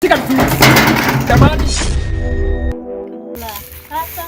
Shika tu. Jamani. Sasa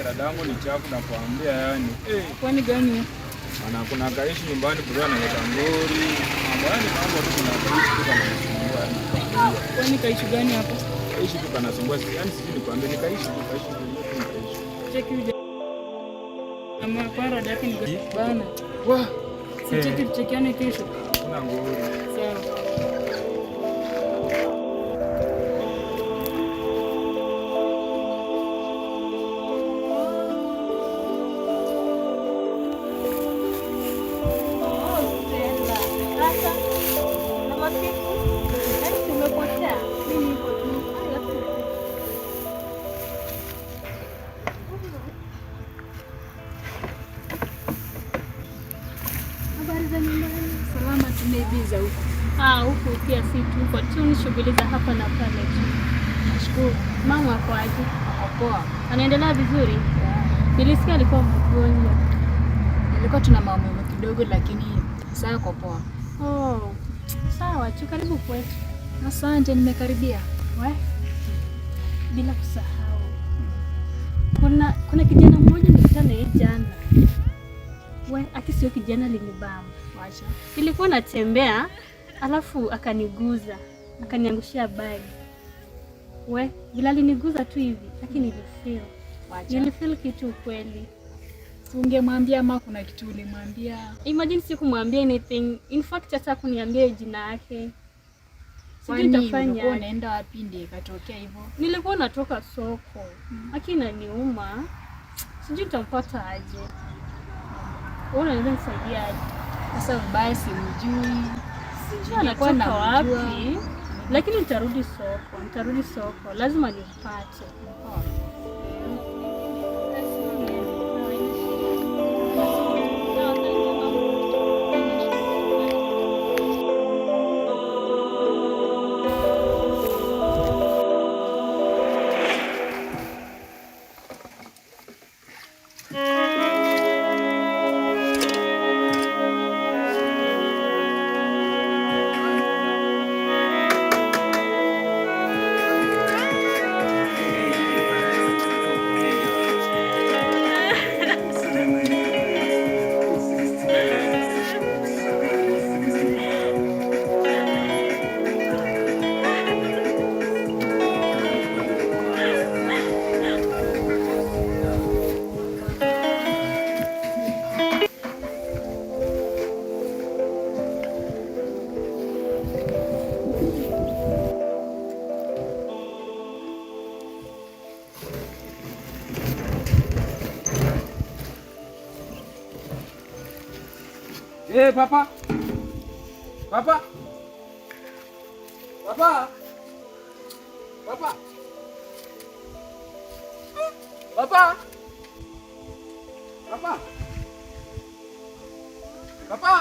Dadangu ni chafu na kuambia yani. Eh, Kwani gani? ana kuna kaishi nyumbani bro analeta ngori. Mambo yani mambo tu kuna kaishi tu kanasumbua. Kwani kaishi gani hapo? Kaishi tu kanasumbua. Yaani sijui nikwambie ni kaishi tu kaishi tu ni kaishi. Cheki huyu jamaa kwa rada yake ni gani? Bana. Wah, Si cheki tuchekiane kesho. kuna ngori. Sawa. Oh, Stella. Sasa na masiku yaani umepotea. Mimi niko tu. Habari za nyumbani? Salama tumeibiza huko. Ah, huku pia si tuko tu ni shughuli za hapa na pale tu. Nashukuru. Mama ako aje? Ako poa. Anaendelea vizuri? Nilisikia alikuwa mgonjwa. Nilikuwa tuna maumivu kidogo lakini sasa ako poa. Oh, sawa tu, karibu kwetu. Asante, nimekaribia. We, bila kusahau kuna kijana mmoja nilikutana naye jana. We, aki sio kijana linibamba. Wacha. Nilikuwa natembea alafu akaniguza, akaniangushia bagi. We, vile aliniguza tu hivi, lakini nilifeel. Wacha. Nilifeel kitu ukweli. Ungemwambia ama kuna kitu ulimwambia? Imagine sikumwambia anything. In fact hata kuniambia jina yake. Sijui Kwani nitafanya ulikuwa aje. unaenda wapi ndiye ikatokea hivyo? Nilikuwa natoka soko. Lakini inaniuma. Sijui nitampata aje. Wewe unaweza nisaidia aje? Sasa ubaya simjui. Sijui Ningekuwa anatoka namjua. wapi. Lakini nitarudi soko, nitarudi soko. Lazima nimpate. Eh, papa. Papa. Papa. Papa. Papa. Papa. Papa.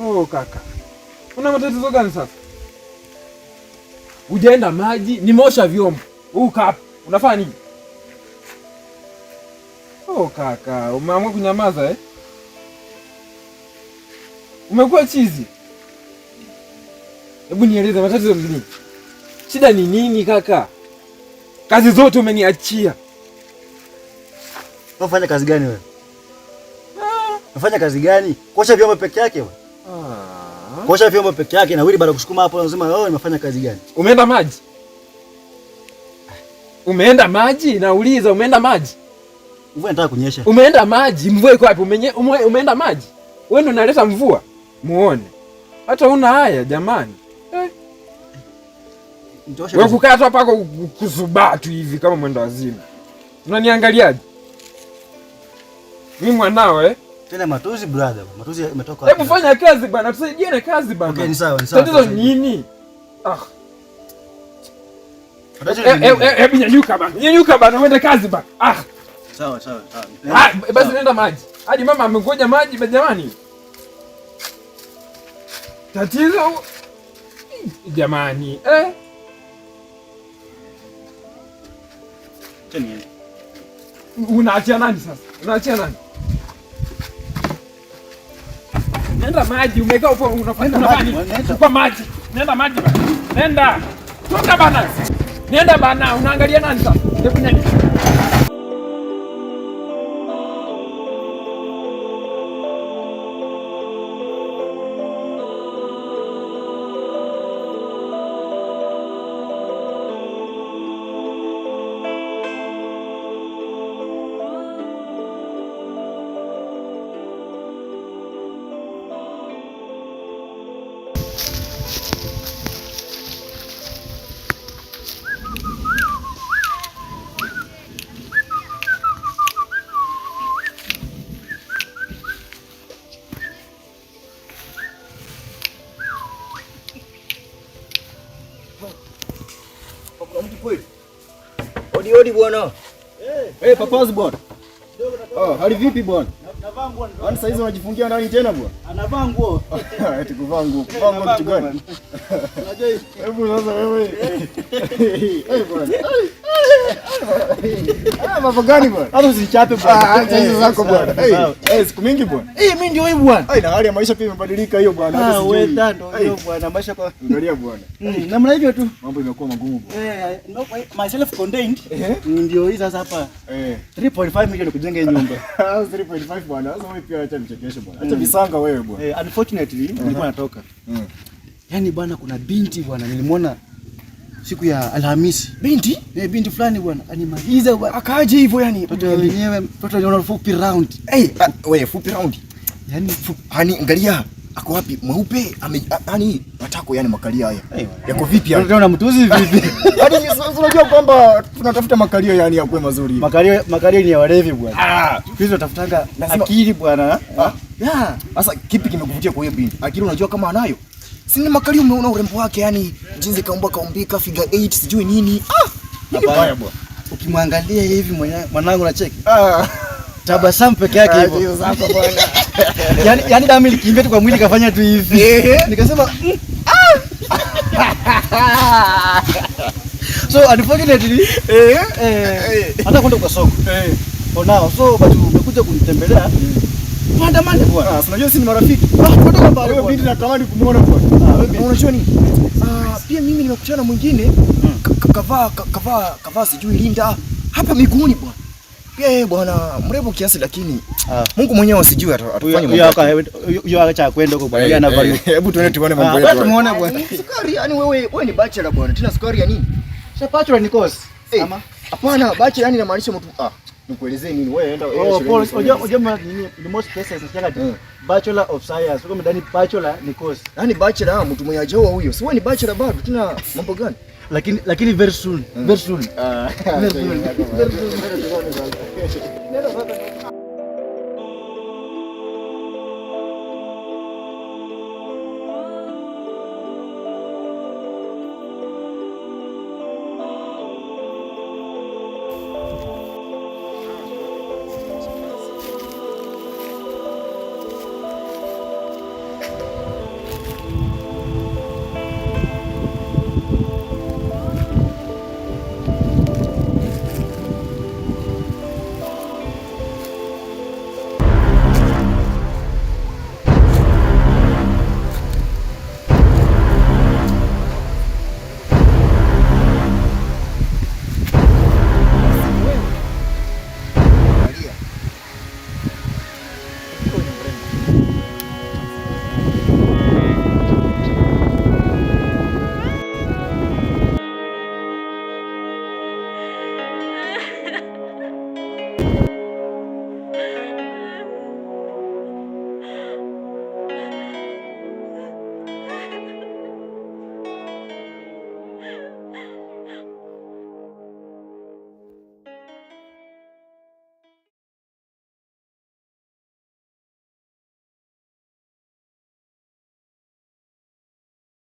Oh, kaka. Una matatizo gani sasa? Hujaenda maji, nimeosha vyombo. Huu kapa. Unafanya nini? Oh, kaka, umeamua kunyamaza eh? Umekuwa chizi. Hebu nieleze matatizo ni nini? Shida ni nini kaka? Kazi zote umeniachia. Unafanya kazi gani wewe? Unafanya kazi gani? Kuosha vyombo peke yake wewe? Kuosha vyombo peke yake na wili bado kusukuma hapo unasema oh, nimefanya kazi gani? Umeenda maji? Umeenda maji? Nauliza, umeenda maji? Mvua inataka kunyesha. Umeenda maji? Mvua iko wapi? Umeenda maji? Wewe ndio unaleta mvua. Muone. Hata una haya jamani. Wewe kukaa tu hapa kuzubaa tu hivi kama mwendo wazimu. Unaniangaliaje? Mimi mwanao eh? Tena matuzi brother, matuzi yametoka wapi? Hebu fanya kazi bana, tusaidiane kazi bana. Okay, ni sawa, ni sawa. Tatizo nini? Ah. Hebu nyanyuka bana. Nyanyuka bana, uende kazi bana. Ah. Sawa, sawa, sawa. Ah, basi nenda maji. Hadi mama amengoja maji jamani. Tatizo jamani, eh? Cheni. Unaachia nani sasa? Unaachia nani? Nenda maji, umekaa upo unafanya nini? Chukua maji. Nenda maji bana. Nenda. Toka bana. Nenda bana, unaangalia nani sasa? Hebu nenda. Odi odi bwana. Eh, papazi bwana. Oh, hali vipi bwana? Navaa nguo. Yaani sasa hizo unajifungia ndani tena bwana? Anavaa nguo. Eti kuvaa nguo. Kuvaa nguo kitu gani? Unajua hii. Hebu sasa wewe. Eh bwana. Ah, mambo gani bwana? Hata usichape bwana. Ah, acha hizo zako bwana. Eh, siku mingi bwana. Eh, mimi ndio hivi bwana. Eh, na hali ya maisha pia imebadilika hiyo bwana. Hata Ah, sijui. wewe ndio hiyo bwana, maisha kwa Angalia bwana. Namna hivyo tu. Mambo imekuwa magumu bwana. Eh, no, myself contained. Ndio hii sasa hapa. Eh. 3.5 milioni kujenga hii nyumba. 3.5 bwana. Sasa wewe pia acha vichekesho bwana. Acha visanga wewe bwana. Eh, unfortunately nilikuwa natoka. Yaani bwana kuna binti bwana nilimwona siku ya Alhamisi. Binti? Eh, binti fulani bwana animaliza bwana. Akaaje hivyo yani? Mtoto wenyewe, mtoto aliona fupi round. Eh, wewe fupi round. Yaani fupi. Hani angalia ako wapi? Mweupe yani matako yani makalia haya. Yako vipi yani? Unaona mtuzi vipi? Yaani unajua kwamba tunatafuta makalio yani yakuwe mazuri. Makalio ni ya walevi bwana. Ah, hizo tunatafutanga akili bwana. Ah. Yeah. Sasa kipi kimekuvutia kwa hiyo binti? Akili unajua kama anayo? Si ni makalio, umeona urembo wake yani jinsi kaumba kaumbika figure 8 sijui nini. Ah, nini baya bwana. Ukimwangalia hivi mwanangu unacheki. Ah. Tabasamu peke yake hivyo. Hizo zako bwana. Yaani damu ilikimbia tu kwa mwili kafanya tu hivi. Nikasema ah. So unfortunately hata kwenda kwa soko. For now so but umekuja kunitembelea. Tuandamane bwana. Ah, unajua sisi ni marafiki. Ah, tunatoka mbali Wewe bwana. binti natamani kumuona bwana. Ah, wewe binti. Unajua nini? Ah, pia mimi nimekutana na mwingine kavaa sijui linda hapa miguuni bwana. Pia yeye bwana mrembo kiasi lakini Mungu mwenyewe asijui atafanya mambo. Huyo acha kwenda huko bwana. Yeye ana value. Hebu tuende tuone mambo yetu. yetu. Tumuone bwana. Sukari yani wewe ni bachelor bwana. Tena sukari ya nini? Sasa bachelor ni course. Ama hapana, bachelor yani inamaanisha mtu nikuelezee nini? Wewe enda. Oh, Paul, unajua nini? In most cases nasema Bachelor of Science. Uko ndani bachelor ni course. Yaani bachelor mtu mwenye ajaoa huyo. Si wewe ni bachelor bado, tena mambo gani? Lakini very soon. Very soon. Very soon.